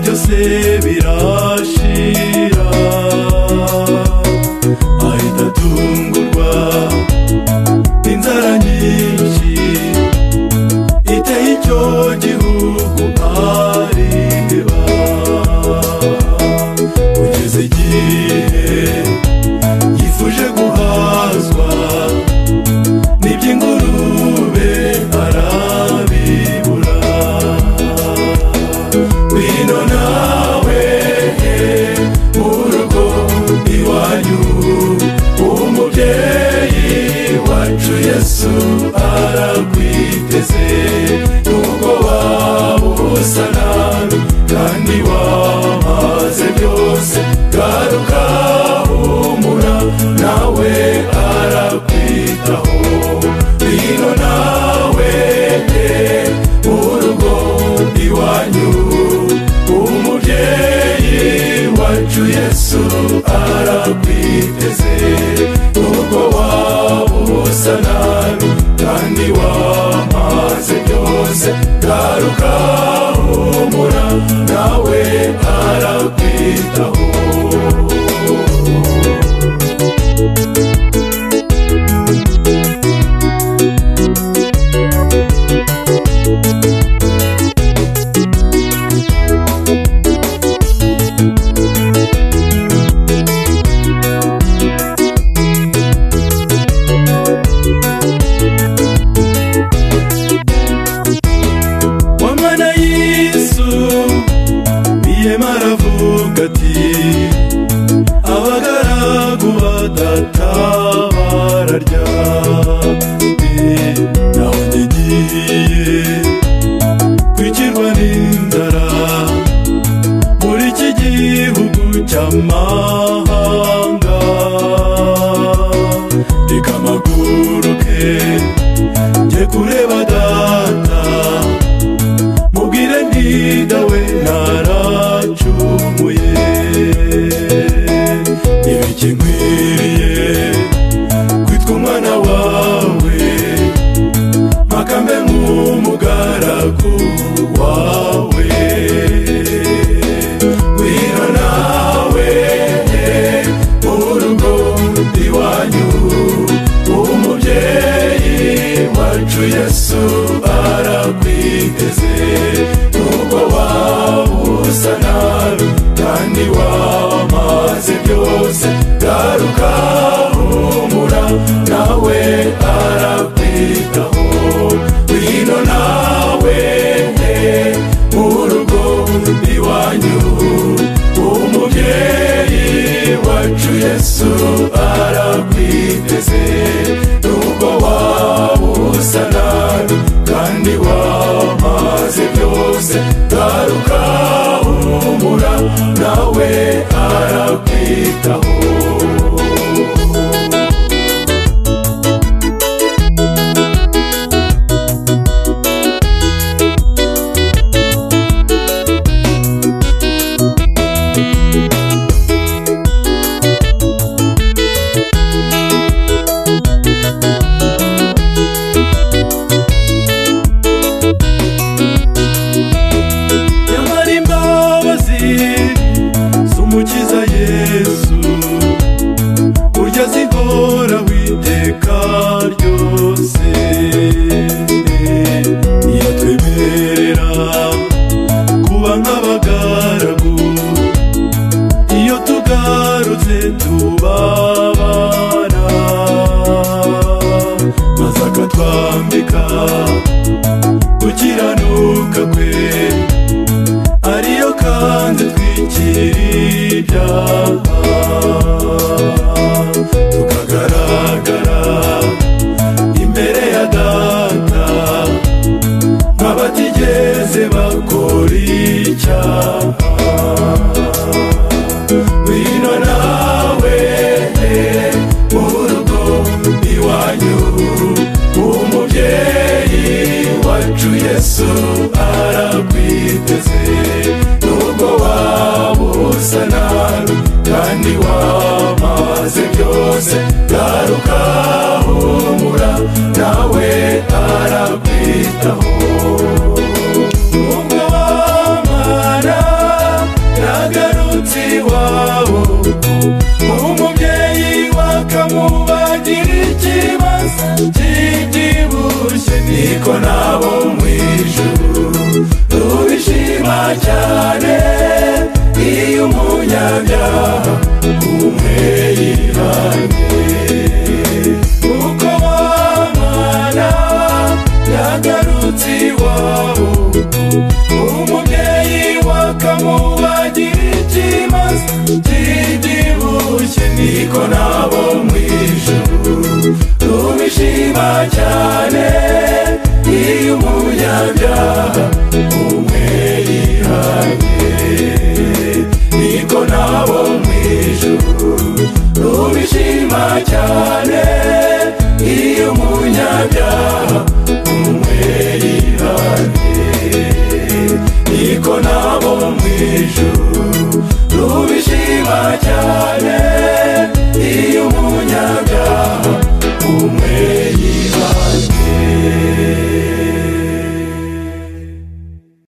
byose birashira. Ahita atungurwa inzara nyinshi iteye icyo gihugu ariheba. Kugeza igihe yifuje guhazwa n'iby'ingurube arabibura. Ngwino nawe mu rugo iwanyu, umubyeyi wacu Yesu arakwiteze. Nubwo waba usa nabi kandi wamaze byose, garuka humura nawe arakwitaho. Ngwino nawe mu rugo iwanyu, umubyeyi wacu Yesu arakwiteze. Nubwo waba usa nabi kandi wamaze byose, garuka humura nawe arakwitaho. Wamwana Yesu biyema aravuga ati abagaragu ba data bararya, naho njye ngiye kwicirwa n'inzara muri iki gihugu cy'amahanga. Reka mpaguruke njye kureba data, mubwire nti dawe naracumuye, ntibikinkwiriye kwitwa umwana wawe, mpaka mbe nk'umugaragu wawe. Ngwino nawe mu rugo iwanyu, umubyeyi wacu Yesu arakwiteze. Nubwo waba usa nabi kandi wamaze byose, garuka humura nawe arakwitaho. Ngwino nawe mu rugo iwanyu, umubyeyi wacu Yesu arakwiteze. Nubwo waba usa nabi kandi wamaze byose, garuka humura nawe arakwitaho. Nyamara imbabazi z'Umukiza Yesu burya zihoraho iteka ryose. Iyo twemerera kuba nk'abagaragu, iyo tugarutse tubabara, maze akatwambika gukiranuka kwe, ariyo kandi twikira ibyaha, tukagaragara imbere ya data nk'abatigeze bakora icyaha. Ngwino nawe mu rugo iwanyu, umubyeyi wacu Yesu arakwiteze. Nubwo waba usa nabi kandi wamaze byose, garuka humura nawe arakwitaho. Nubwo wamara cyane iyo umunyabyaha umwe yihannye. Uko wa mwana yagarutse iwabo, umubyeyi wakamubagira ikimasa kibyibushye, niko nabo mu ijuru rubishima cyane iyo umunyabyaha umwe yihannye. Niko nabo mu ijuru rubishima cyane iyo umunyabyaha umwe yihannye. Niko nabo mu ijuru